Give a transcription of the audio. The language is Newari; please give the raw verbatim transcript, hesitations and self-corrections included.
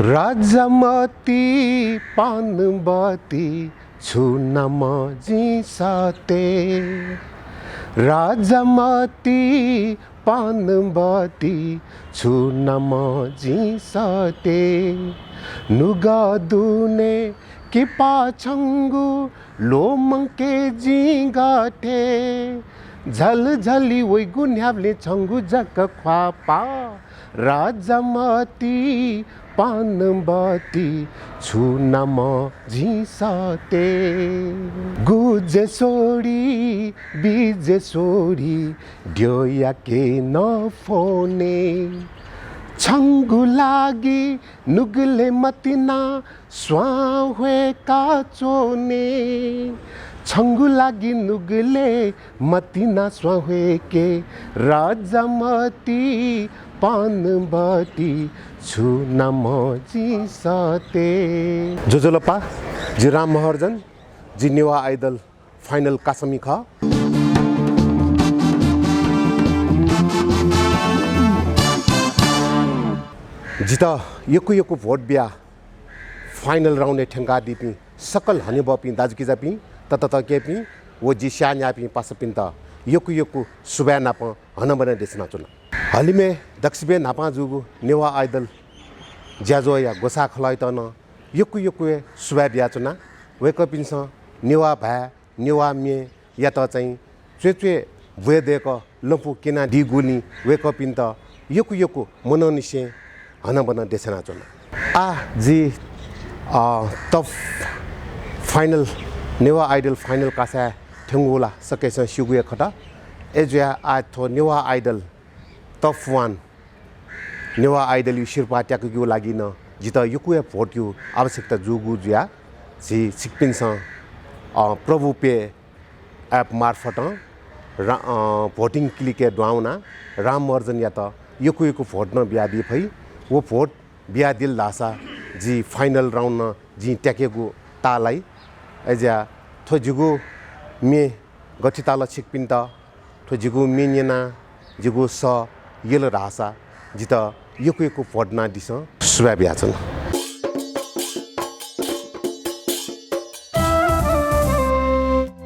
राजामति पानबति छु नाम जिं सते। राजामति पानबति छु नाम जिं सते। नुगः दुने किपा छंगु ल्वःमंके जिं गथे। झलझली वइगु न्ह्याबलें छंगु जक ख्वापा। राजामति पानबति छु नाम जिं सते। गुजेश्वरी बिजेश्वरी द्यःयाके न फ्वने। छंगु लागि नुगलय् मतिना स्वां ह्वय्का च्वने। छंगु लागि नुगलय् मतिना स्वां ह्वय्के। राजामति पानबति छु नाम जिं सते। ज्वजलपा, जि राम महर्जन, जि नेवाः आइडल final कासामि खः। जितः यक्व यक्व vote बियाः final round-य् थ्यंकादीपिं सकल हनेबहःपिं दाजुकिजापिं, तताकेहेँपिं व जि स्याःन्याःपिं पासापिन्त यक्व यक्व सुभाय् नाप हनाबना देछानाच्वना। हलिमय् दक्वसिबय् न्हापां जूगु नेवाः आइडल ज्याझ्वःया ग्वसाः खलःयात नं यक्व यक्व हे सुभाय् बियाच्वना। वय्कःपिन्सं नेवाः भाय्, नेवाः मेयात चाहिँ च्वय् च्वय् ब्वय् दय्क लँपु क्यनादीगुलिं वय्कःपिन्त यक्व यक्व मनंनिसें हनाबना देछानाच्वना। आः जि, अ, top final, Newah idol final कासाय् थ्यंगु ला सकसिनं स्यूगु हे खः। अय्जुयाः आः थ्व Newah idol top one Newah आइडलया सिरपाः त्याकेगु लागि नं जितः यक्व हे vote-या आवश्यकता जूगु जुयाः झी छिकपिन्सं, अ, प्रभु पे app मार्फतं रा-, अ, voting click-य् दुहां वनाः राम महर्जनयात यक्व यक्व vote नं बियादी फइ। व vote बियादिल धाःसा जि final round नं जिं त्याकेगु ताः लाइ। अय्जुयाः थ्व जिगु म्ये गथे ताल छिकपिन्त, थ्व जिगु म्ये न्यनाः जिगु सः यल धाःसा जितः यक्व यक्व vote बियादिसँ। सुभाय् बियाच्वना।